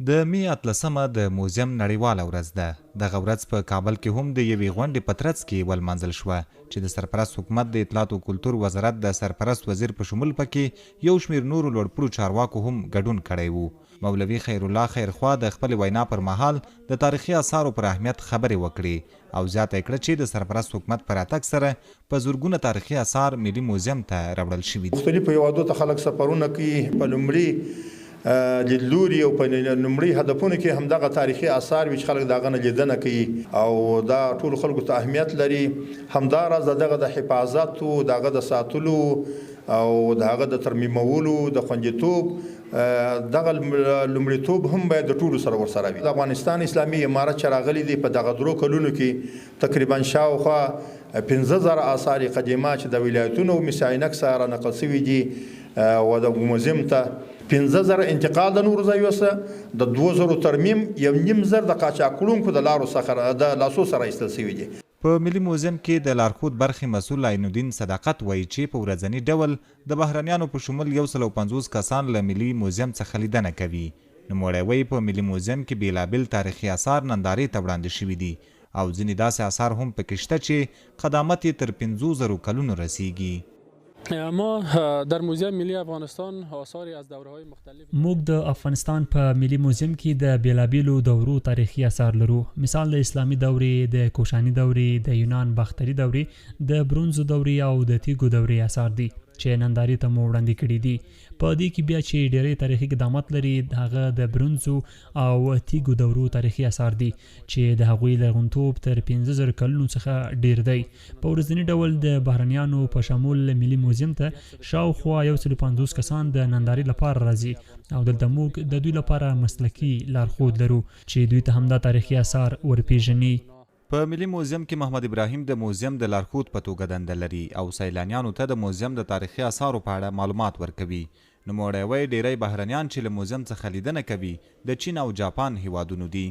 د می اتلسمه د موزیم نړیواله ورځ ده. دغه ورځ په کابل کې هم د یوې غونډې په ترڅ کې ولمانځل شوه چې د سرپرست حکومت د اطلاعاتو کلتور وزارت د سرپرست وزیر په شمول پکې یو شمېر نورو لوړپوړو چارواکو هم ګډون کړی و. مولوي خیرالله خیرخواه د خپلې وینا پر مهال د تاریخي اثارو پر اهمیت خبرې وکړې او زیاته یې کړه چې د سرپرست حکومت په راتګ سره په زرګونه تاریخي اثار ملي موزیم ته راوړل شوي دي. مختلفو هېوادو ته خلک سفرونه کوي، په لومړي لیدلوري او په لومړي هدفونو کې همدغه تاریخي اثار وي چې خلک د هغه نه لیدنه کوي او دا ټولو خلکو ته اهمیت لري. همداراز د دغه د حفاظت او د هغه د ساتلو او د هغه د ترمیمولو د خوندیتوب دغه لومړیتوب هم باید د ټولو سره ورسره وي. د افغانستان اسلامي امارت چې راغلی دی په دغه درو کلونو کې تقریبا شاوخوا 5000 آثار قدیمه چې د ولایتونو او مس عینک څخه را نقل شوي دي او د موزیم ته 5000 انتقال د نورو ځایو څخه، د 2000 ترمیم، 1500 د قاچاق کړونکو د لارو څخه د لاسو سره ایستل شوي دي. په ملي موزیم کې د لارښود برخې مسؤل عین الدین صداقت وایي چې په ورځني ډول د بهرنیانو په شمول 150 کسان له ملي موزیم څخه لیدنه کوي. نوموړی وایي په ملي موزیم کې بېلابېل تاریخي اثار نندارې ته وړاندې شوي دي او ځینې داسې اثار هم پکې شته چې قدامت یې تر 5000 کلونو رسېږي. ما در موزیم ملی افغانستان آثاری از دوره‌های مختلف. موږ د افغانستان په ملي موزیم کې د بېلابېلو دورو تاریخي اثار لرو، مثال د اسلامي دورې، د کوشاني دورې، د یونان باختري دورې، د برونزو دورې او د تیږو دورې اثار دي چې نندارې ته مو وړاندې کړي دي. په دې کې بیا چې ډېری تاریخي قدامت لري هغه د برونزو او تیږو دورو تاریخي اثار دي چې د هغوی لرغونتوب تر 5000 کلونو څخه ډېر دی. په ورځني ډول د بهرنیانو په شمول ملي موزیم ته شاوخوا 150 کسان د نندارې لپاره راځي او دلته موږ د دوی لپاره مسلکي لارښود لرو چې دوی ته همدا تاریخي اثار ورپېژني. په ملي موزیم کې محمد ابراهیم د موزیم د لارښود په توګه دنده لري او سیلانیانو ته د موزیم د تاریخي اثارو په اړه معلومات ورکوي. نوموړی وایي ډېری بهرنیان چې له موزیم څخه لیدنه کوي د چین او جاپان هېوادونو دي.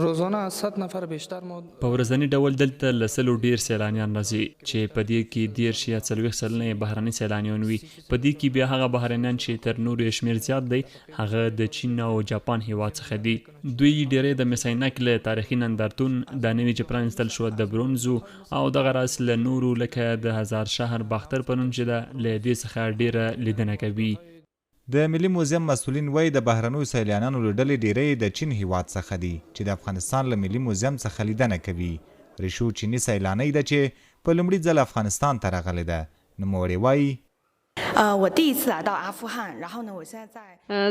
روزانه 100 نفر بیشتر ما. په ورځني ډول دلته له 100 ډېر سیلانیان راځي چې په دې کې 30 یا 40% یې بهرني سیلانیان وي. په دې کې بیا هغه بهرنیان چې تر نورو یې شمېر زیات دی هغه د چین او جاپان هېواد څخه دي. دوی ډېری د مس عینک له تاریخي نندارتون، دا نوي چې پرانیستل شوه د برونزو او دغه راز له نورو لکه د هزار شهر باختر په نوم چې ده له دې څخه ډېره لیدنه کوي. د ملي موزیم مسؤلین وایي د بهرنیو سیلانیانو له ډلې ډېری یې د چین هېواد څخه دي چې د افغانستان له ملي موزیم څخه لیدنه کوي. ریشو چیني سیلانۍ ده چې په لومړي ځل افغانستان ته راغلې ده. نوموړې وایي.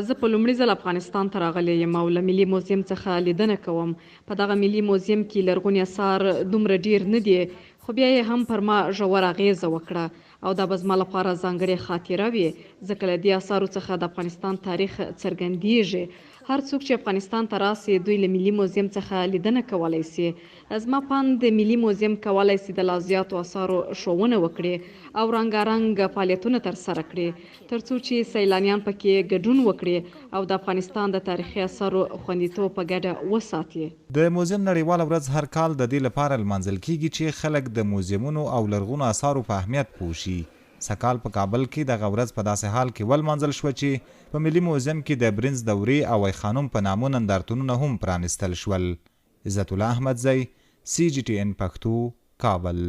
زه په لومړي ځل افغانستان ته راغلې یم او له ملي موزیم څخه لیدنه کوم. په دغه ملي موزیم کې لرغوني اثار دومره ډېر نه دي، خو بیا یې هم پر ما ژوره اغېزه وکړه او دا به زما لپاره ځانګړې خاطره وي، ځکه له دې اثارو څخه د افغانستان تاریخ څرګندېږي. هر څوک چې افغانستان ته راسي دوی له ملي موزیم څخه لیدنه کولای شي. زما په اند ملي موزیم کولای شي د لا زیاتو اثارو ښوونه وکړي او رنګارنګ فعالیتونه ترسره کړي ترڅو چې سیلانیان پکې ګډون وکړي او د افغانستان د تاریخي اثارو خوندیتوب په ګډه وساتي. د موزیم نړیواله ورځ هر کال د دې لپاره لمانځل کېږي چې خلک د موزیمونو او لرغونو اثارو په اهمیت پوه شي. سږکال په کابل کې دغه ورځ په داسې حال کې ولمانځل شوه چې په ملي موزیم کې د برنز دورې او ای خانم په نامه نندارتونونه هم پرانیستل شول. عزت الله احمدزی، سي جي ټي ان پښتو، کابل.